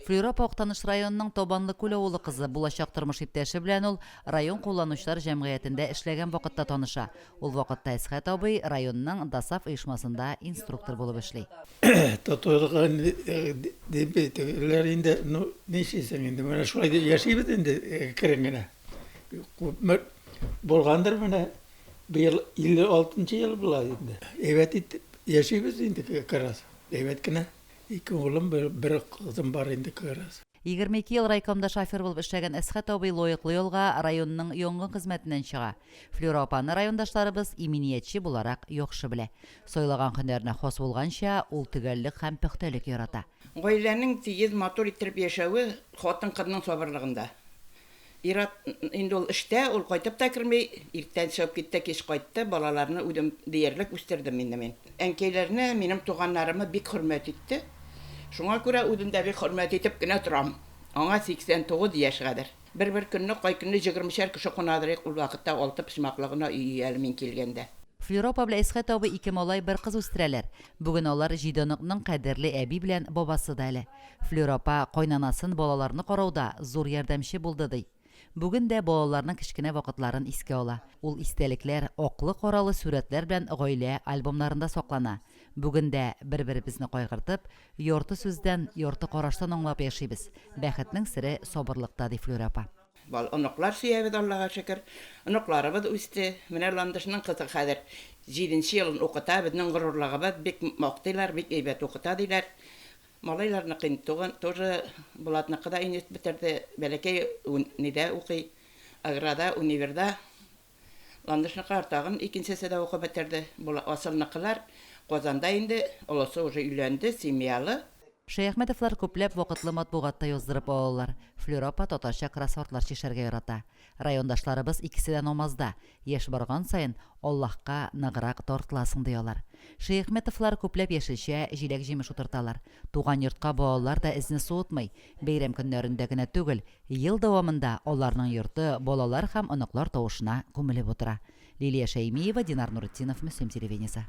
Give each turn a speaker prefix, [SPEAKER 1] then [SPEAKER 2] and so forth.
[SPEAKER 1] Флюра апа Актаныш районының Табанлы Күл авылы кызы. Булачак тормыш иптәше белән ул район кулланучылар җәмгыятендә эшләгән вакытта таныша. Ул вакытта Әсхәт абый районның ДОСААФ оешмасында инструктор булып эшли.
[SPEAKER 2] Татулыгы дип әйтүләр инде, ну, нишлисең инде, менә шулай дип яшибез инде әкрен генә. Күпме булгандыр менә, быел 56 нчы ел була инде. Әйбәт итеп яшибез инде как раз, әйбәт кенә. Ике улым, бер кызым бар инде как раз.
[SPEAKER 1] 22 ел райкомда шофер булып эшләгән Әсхәт абый лаеклы ялга районның янгын хезмәтеннән чыга. Флюра апаны райондашларыбыз иминиятче буларак яхшы белә. Сайлаган һөнәренә хас булганча, ул төгәллек һәм пөхтәлек ярата.
[SPEAKER 3] Гаиләнең тигез, матур иттереп яшәве хатын-кызның сабырлыгында. Ир-ат инде ул эштә, ул кайтып та керми, иртән чыгып китте, кич кайтты, балаларны үзем диярлек үстердем инде мин. Әнкәйләрне, минем туганнарымы бик хөрмәт итте. Шуңа күрә үзем дә бик хөрмәт итеп кенә торам. Аңа 89 яшь хәзер. Бер-бер көнне, кай көнне җегермешәр кеше кунадыр идек, ул вакытта алты почмаклы гына өй иде әле мин килгәндә.
[SPEAKER 1] Флюра апа белән Әсхәт абый ике малай, бер кыз үстерәләр. Бүген алар җиде оныкның кадерле әби белән бабасы да әле. Флюра апа кайнанасын балаларны карауда зур ярдәмче булды, ди. Бүген дә балаларның кечкенә вакытларын искә ала. Ул истәлекләр аклы-каралы сурәтләр белән гаилә альбомнарында саклана. Бүген дә бер-беребезне кайгыртып, ярты сүздән, ярты караштан аңлап яшибез. Бәхетнең сере сабырлыкта, ди Флюра апа.
[SPEAKER 3] Бал, оныклар сөябез, Аллага шөкер. Оныкларыбыз үсте. Менә Ландышның кызы хәзер җиденче елын укыта. Безнең горурлыгыбыз, бик мактыйлар, бик әйбәт укыта, диләр. Малайларныкы инде туган, тоже Булатныкы да институт бетерде, бәләкәй нидә укый, аграда, универда. Ландышныкылар тагын икенчесе дә укып бетерде. Була, Асылныкылар Казанда инде, олысы уже өйләнде, семьялы.
[SPEAKER 1] Шәяхмәтовлар күпләп вакытлы матбугат та яздырып алалар. Флюра апа татарча кроссвордлар чишәргә ярата. Райондашларыбыз икесе дә намазда, яшь барган саен Аллаһка ныграк тартыласың, ди алар. Шәяхмәтовлар күпләп яшелчә, җиләк-җимеш утырталар. Туган йортка балалар да эзне суытмый. Бәйрәм көннәрендә генә түгел, ел дәвамында аларның йорты балалар һәм оныклар тавышына күмелеп утыра. Лилия Шәймиева, Динар Нуретдинов, Мөслим телевидениесе.